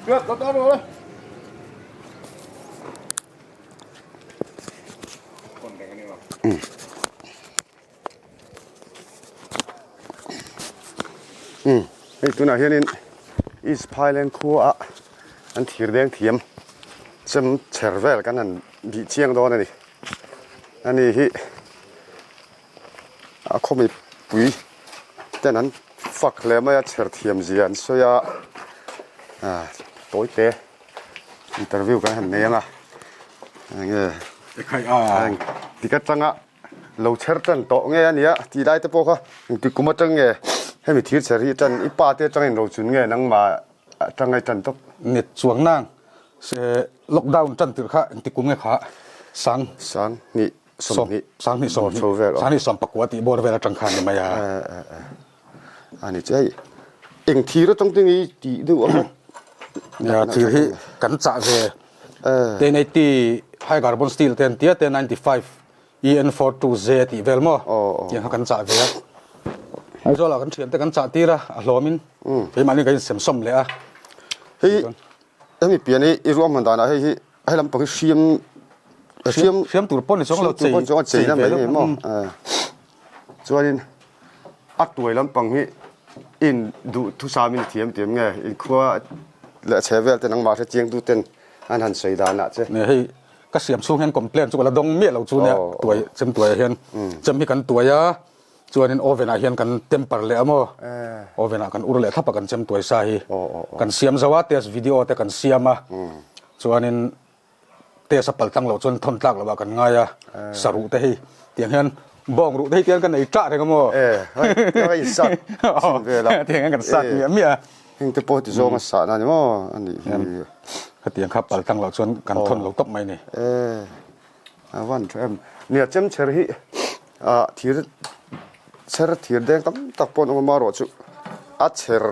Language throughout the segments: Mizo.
Hei tunah hianin East Phailand khua ah an thir deng thiam chem chher vel kan han bih chiang dawn a ni. Ani hi a khaw mipui ten an fak hle mai a chher thiam zia an sawi a ah tawi te interview kan han nei ang a enge dik atanga lo chher tan tawh nge a nia tih lai te pawh kha engtik kum atang nge hemi thir chher hi tan i pa te atangin ro chun nge nangmah atanga i tan tawp. Net chuang nang se lockdown tan tirh kha engtik kum nge kha sang sang hnih 20 sanghnih 20 chho vel sanghnih 19 tih bawr vel atang khan ni mai a ani che hei eng thir atang te nge tih deuh ang ya thir hi kan chah ve 1080 high carbon steel ten tia 1095 EN42J tih vel maw tiang kha kan chah ve a Aizawl ah kan thian te kan chah tir a a hlawm in keimahni kan insem sawm leh a hei hemi pian hi i ruahman danah hei hi Hei lampang hi hriam hriam hriam tur pawh ni chuang lo chei tur pawh chei na mai ni maw chuanin a tuai lampang hi in duh thusam in thiam tiam nge in khua leh chhe vel te nangmah hre chiang tu ten an han sawi danah che ne hei ka siam chhung hian complain chu ka la dawng miah lo chu nia tuai chem tuai ah hian chem hi kan tuai a Chuanin oven ah hian kan temper leh a maw? Oven ah kan ur leh thlap a kan chem tuai sa hi. Kan siam zo a, test video te kan siam a. Chuanin test a pal tlang loh chuan thawn tlak loh ah kan ngai a, saruh te hei tiang hian bawng ruh te hei tiang kan ei ṭah reng a maw? Tiang hian kan sat miah miah a. Heng te pawh ti zawng a sah na ni maw a nih hi. Hetiang kha pal tlang loh chuan kan thawn lo tawp mai ni. A van tha em. Nia chem chher hi ah thir chher thir deng tam tak pawh an awm a marawh chu a chher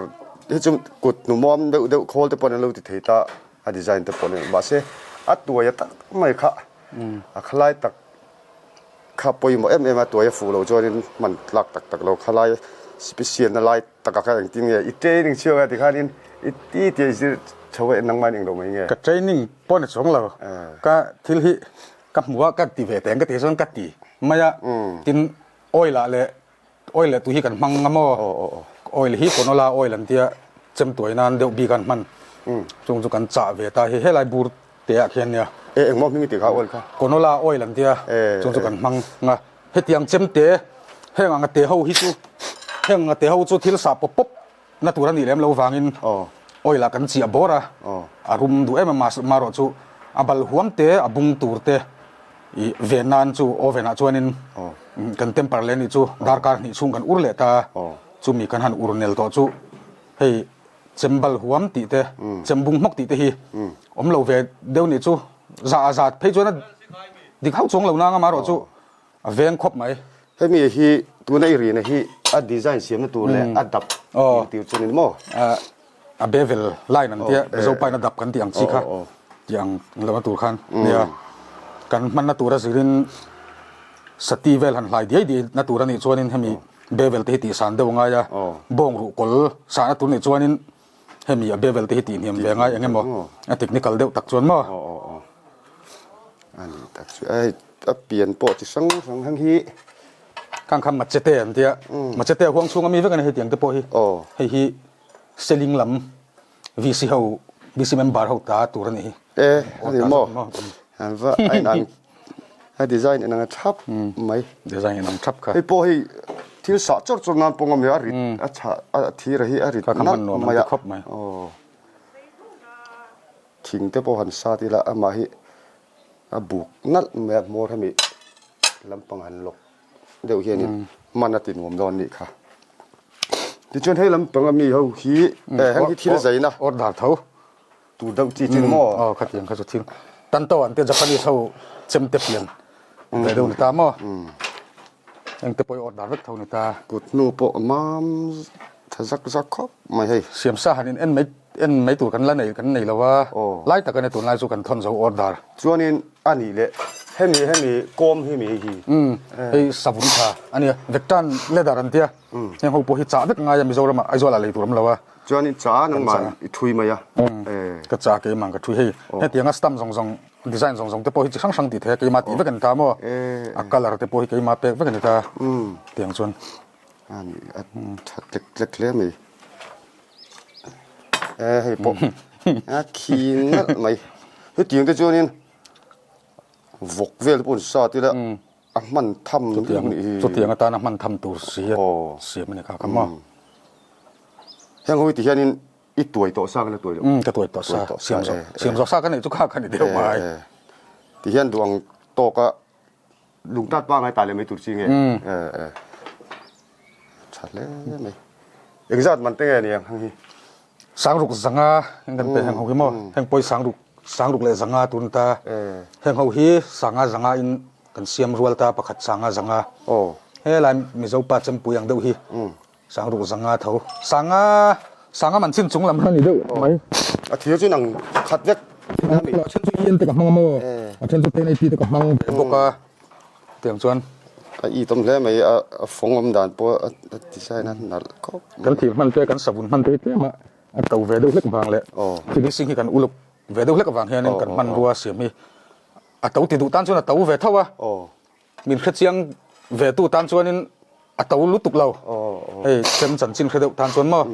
hi chu kut hnumawm deuh deuh khawl te pawh an lo ti thei ta a design te pawh an mahse a tuai a tak mai kha a khalai tak kha pawimawh em em a tuai a fuh loh chuanin hman tlak tak tak lo khalai special na lai taka kha engtin nge i training chhiau a tikhanin i ti tia i zir chho a nangmah in englo mai nge. Ka training pawh ni chuang lo ka thil hi ka hmu a ka ti ve teng ka ti chuan ka ti mai a tin oil ah leh oil leh tui hi kan hmang a maw oil hi canola oil an tia chem tuai nan deuh bik an hman chung chu kan chah ve ta hi helai bur te ah khian nia. E engmaw hming i ti kha oil kha. Canola oil an tia chung chu kan hmang a. Hetiang chemte, heng anga te ho hi chu, heng anga te ho chu thil sah pawp pawp na tur a nih lem lo vangin oil ah kan chiah bawr a, a rum duh em em a, marawh chu a bal huam te, a bung tur te ih ven nan chu oven ah chuanin kan temper leh nih chu darkar hnih chhung kan ur leh ta a, chumi kan han ur nel tawh chu hei chem bal huam tih te, chem bung hmawk tih te hi awm lo ve deuh nih chu zah a zat phei chuan a dik hauh chuang lo nang a marawh chu A veng khawp mai. Hemi hi tuna i rina hi a design siamna tur leh a dap tih tir chu ni maw? A bevel line an tia Mizo pain a dap kan tih ang chi kha tih ang lohna tur khan nia. Kan hmanna tura zirin sati vel han hlai diai diai na tur a nih chuanin hemi bevel te hi tih san deuh a ngai a, bawng ruh kawl sahna tur nih chuanin hemi a bevel te hi tih hniam ve ngai eng emaw a technical deuh tak chuan maw? A nih tak chu a hei a pian pawh chi hrang hrang hang hi. Khang kha machete an tia machete a huang chhung ami vek a ni hei tiang te pawh hi hei hi selling lam VC ho VC member ho ta tur a nih hi. E a ni maw an va a inang a design inang a thap mai. Design inang thap kha. Hei pawh hei thil sah chawrh chawrh nan pawng a mi a rit a chhah a thir a hi a rit nalh mai a. Aw. Thing te pawh han sat ila amah hi a buk nalh mai a hmawr hemi lampang han lawk deuh hianin hman a ti nuam dawn nih kha. Tichuan hei lampang ami ho hi heng hi thil zaina order tho tur deuh chi chu ni maw? Aw khatiang kha chu thil tanto an te Japanese ho chem te pian ve deuh ni ta maw? Eng te pawh i order vek tho ni ta. Kut hnu pawh mam tha zak zak khawp mai hei. Siamsa han in en mai en mai tur kan la nei kan nei lo a, lai tak a ni tunlai chu kan thawn zo order. Chuanin a nih leh. Hemi hemi kawm hi mi hi. Umm hei savun tha a nia Vectan leather an tia heng ho pawh hi chah vek ngai a Mizoram ah Aizawl ah lei tur awm lo a. Chuanin cha nangmah i thui mai a. Ka cha keimah ka thui hei hetianga stamp zawng zawng design zawng zawng te pawh hi chi hrang hrang tih theih a keimah tih vek a ni ta maw a colour te pawh hi keimah pek vek a ni ta tiang chuan. A ni a tha tlek tlek hle mai e hei pawh a khi nalh mai hetiang te chuanin vawk vel te pawh an sat ila a hman tham chutiang chutiang atana hman tham tur si a siam a ni kha kha maw heng ho hi ti hianin i tuai tawh sa ka la tuai loh ka tuai tawh sa siam zawh siam zawh sa ka neih chu kha kha ni deuh mai ti hian duh ang tawka Lungtat pangai ta leh mai tur chi nge? Tha hle mai. Engzat man te nge ni ang heng hi? Sangruk zanga heng kan pe heng ho hi maw? Heng pawi sangruk sangruk leh zanga tun ta. Heng ho hi sanga zanga in kan siam rual ta pakhat sanga zanga. Helai Mizo pa chempui ang deuh hi. Sangruk zanga tho. Sanga sanga man chin chung lam kha ni deuh mai. A thir chu nang khat vek. A then chu EN te ka hmang a maw? A then chu 1080 te ka hmang ve bawk a. Tiang chuan. A it awm hle mai a a fawng awm dan pawh a design a nalh khawp mai. Kan thir hman te kan savun hman te hi tlem a a to ve deuh hlek vang leh finishing hi kan uluk ve deuh hlek avang hianin kan hmanrua siam hi a to ti duh tan chuan a to ve tho a. Min hrechiang ve tu tan chuanin a to lutuk lo. Hei chem chanchin hre deuh tan chuan maw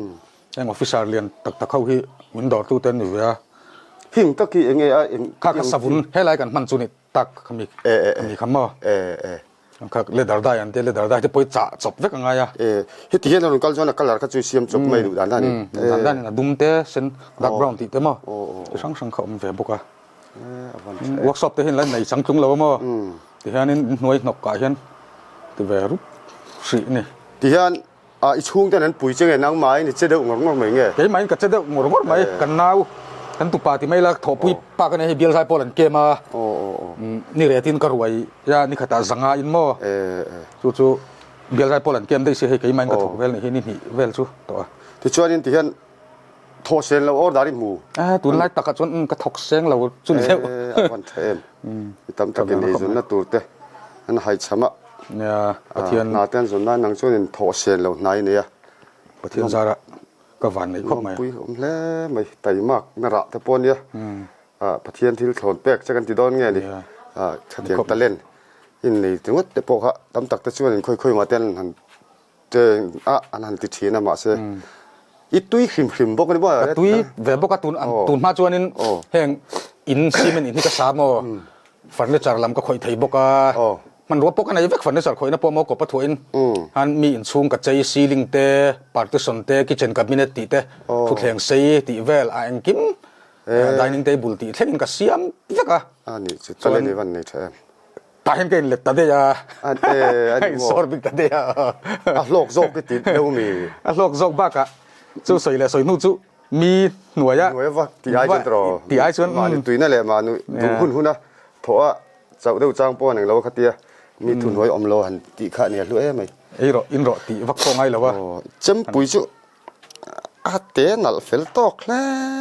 heng officer lian tak tak ho hi min dawr tu te an ni ve a. Hing tak hi enge a eng Kha kha savun helai kan hman chu ni tak kha mi mi kha maw. Kha leather dye an tia leather dye te pawh hi chah chawp vek a ngai a. Heti hian a rawn kal chuan a colour kha chu siam chawp mai duh dan dan in. Duh dan dan in a dum te sen dark brown tih te maw chi hrang hrang kha awm ve bawk a. Workshop te hian la nei chang tlung lo a maw? Tihianin inhnuai hnawk ah hian ti ve rup hrih a ni. Tihian i chhungten an pui che nge nangmahin i che deuh ngawr ngawr mai nge? Keimahin ka che deuh ngawr ngawr mai. Kan nau, kan tupa ti mai la thawhpui pa ka nei hei bial zai pawl an kem a. Ni retin ka ruai a ni khatah zanga in maw? Chu chu bial zai pawl an kem daih si hei keimahin ka thawk vel nih hi ni hnih vel chu tawh a. Tichuanin tihian Thawh seng lo order i hmu. Eh, tunlai takah chuan um ka thawk seng lo chu ni deuh. Eh, a van tha em. Mi tam takin eizawnna tur te an haichham a. Nia, Pathian. Hna te an zawn lai nang chuan in thawh seng lo hnai nei a. Pathian zara ka van nei khawp mai. Lawmpui awm hle mai, taimak na rah te pawh ania. Pathian thil thlawn pek che kan ti dawn nge ni. Khatiang talent in nei ringawt te pawh kha tam tak te chuan in khawi khawi mah te an han Cheng a an han ti thin a mahse i tui hrim hrim bawk a ni maw? Ka tui ve bawk a tun tun hma chuanin heng in cement in hi ka sa maw furniture lam ka khawih thei bawk a hmanrua pawh ka nei vek furniture khawihna pawh maw kawp a thuahin han mi inchhung ka chei ceiling te partition te kitchen cabinet tih te thutthleng sei tih vel a engkim dining table tih thlengin ka siam vek a. A nih chu talent i van nei tha em. Tah hian ka inlet ta daih a, ka insawr bik ta daih a. A hlawk zawk i ti deuh mi? A hlawk zawk bakah chu sawi leh sawi hnu chu mi hnuaia Hnuaia va tih ai chuan tiraw? Tih ai chuan Mahni tuina leh mahni duh hun huna thawh a chauh deuh chang pawh a neng lo kha tia mi thu hnuai awm lo han tih kha a nia hlu em mai. Ei rawh, in rawh tih vak pawh ngai lo a. Chempui chu a te nalh fel tawk hle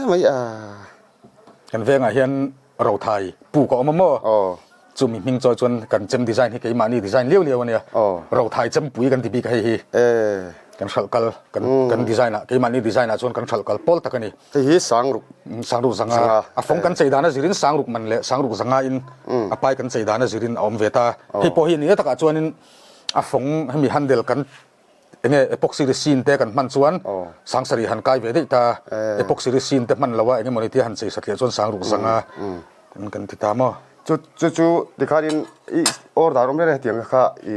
mai a. Kan vengah hian Rothai puk a awm a maw? Chumi hming chawi chuan kan chem design hi keimahni design liau liau a nia. Rothai chempui kan ti bik a hei hi. Kan hralh kal kan kan design ah keimahni design ah chuan kan hralh kal pawl tak a ni. Hei hi sangruk sangruk zanga a fawng kan chei dan a zirin sangruk man leh sangruk zanga in a pai kan chei dan a zirin a awm ve ta. Hei pawh hi ni takah chuanin a fawng hemi handle kan Enge epoxy resin te kan hman chuan sangsarih han kai ve daih ta, epoxy resin te hman loa enge mawni tia han chei satliah chuan sangruk zanga kan kan ti ta maw? Chu chu chu tikhanin i order awm reng reng hetiang kha i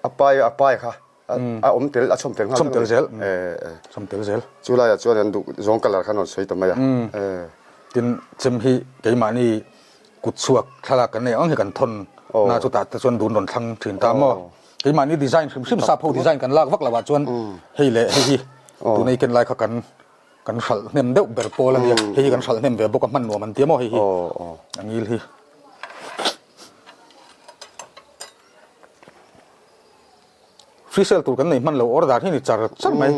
a pai a pai kha a awm tel a chhawm tel nghal chhawm tel zel chhawm tel zel chu laiah chuan an duh zawng colour khan rawn sawi ta mai a tin chem hi keimahni kut chhuak thlalak kan nei ang hi kan thawn na chutah te chuan dun rawn thlang thin ta maw? Keimahni design hrim hrim sap ho design kan lak vak lo ah chuan hei leh hei hi tuna i ken lai kha kan kan hralh hnem deuh ber pawl a nia hei hi kan hralh hnem ve bawk a hman nuam an ti a maw hei hi a ngil hi. Free sale tur kan nei hman lo order hi ni char char mai.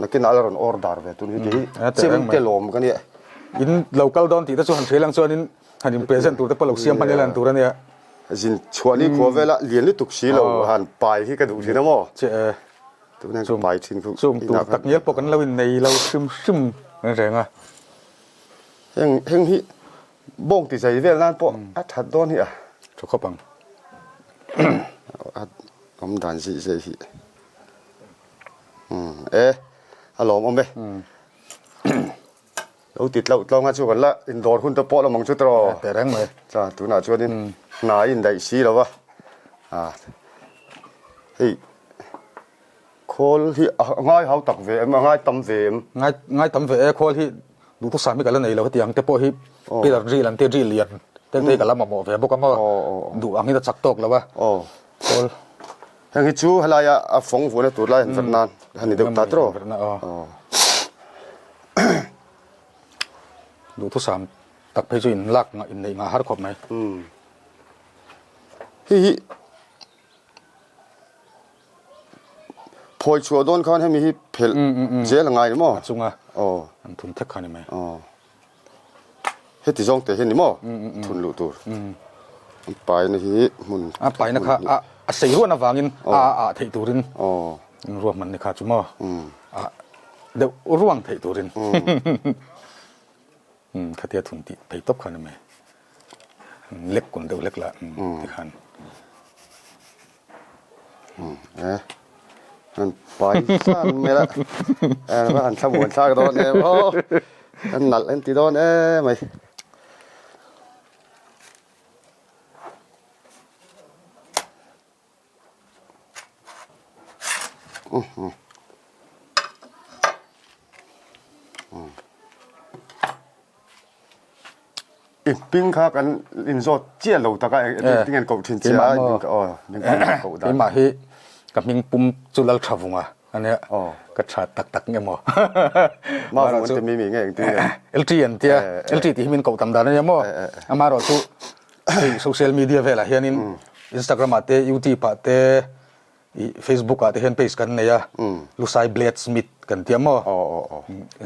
Nakinah la rawn order ve tun hi ti hi chem te lawm ka nia. In lo kal dawn tih te chu han hria lang chuanin. Han in present tur te pawh lo siam hman ila an tur ania. Zin chhuah ni khua vela lian lutuk si lo han pai hi ka duh thin a maw? Che e. Tunah hian ka pai thin khu. Chung tur tak ngial pawh kan lo in nei lo hrim hrim reng a. Heng heng hi bawng ti zai vel nan pawh a that dawn hi a. Tha khawp ang. A awm dan zih zeh hi. Umm e a lawmawm e. Lo ti tlauh tlauh nga chu kan la indawr hun te pawh la mang chu tawh. Teh reng mai. Cha tunah chuanin hna a indaih si lo va. Ah hei khawl hi a ngai hau tak ve em a ngai tam ve em? Ngai ngai tam ve e khawl hi duhthusam hi ka la nei lo hetiang te pawh hi pillar drill an tia drill lian te te hi ka la mamawh ve bawk a maw duh ang in a chak tawk lo a khawl. Heng hi chu helaia a fawng vuahna tur lai han verh nan a ni deuh ta tawh. Duhthusam tak phei chu in lak ngah in neih ngah har khawp mai. Hei hi phawi chhuah dawn khan hemi hi phelh zel a ngai ni maw? A chunga an thun thek kha ni mai. Heti zawng te hi ni maw thun luh tur an paina hi hmun a paina kha a a sei ruan avangin a a theih turin in ruahman ni kha chu maw a deuh ruang theih turin khatia thun tih thei tawp kha ni mai lek kun deuh lek la tikhan Eh, an pai san mai la. Eh, va han thlamuan thlak dawn em aw. An nalh an ti dawn em mai. I hming kha kan inzawt chiah lo tak a, engtin nge an koh thin che a, Keimah hi ka hming pum chu Lalthavunga a nia, ka tha tak tak nge maw? Mavung an ti mi mi nge engtin nge? LT an tia, LT tih hi min koh tam dan a nia maw? Amaherawhchu hei social media velah hianin Instagram ah te, YouTube ah te, I Facebook ah te hian page kan nei a, Lusai Blade Smith kan tia maw?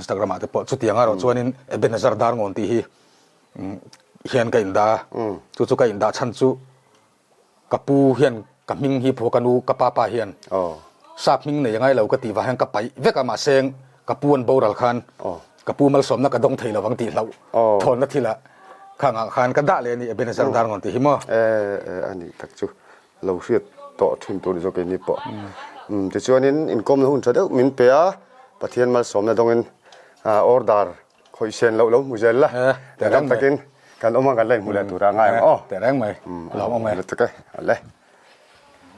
Instagram ah te pawh chutiang erawh chuanin Ebenezer Darngawn tih hi hian ka indah a, chu chu ka indah chhan chu ka pu hian ka hming hi phaw ka nu ka pa pa hian sap hming nei a ngai lo ka tih vang hian ka paih vek a mahse ka pu an boral khan ka pu malsawmna ka dawng thei lo vang tih hlauh thawnna thilah khangah khan ka dah leh a ni Ebenezer Darngawn tih hi maw? E a nih tak chu. Lo hriat tawh thin tur ni zawk keini pawh. Umm tichuanin inkawmna hun tha deuh min pe a, Pathian malsawmna dawngin order khawih sen loh lo hmu zel la, dam takin kan awm a kan la inhmu leh tura ngai ang aw. Teh reng mai, lawm awm e. Lutuk e, awle.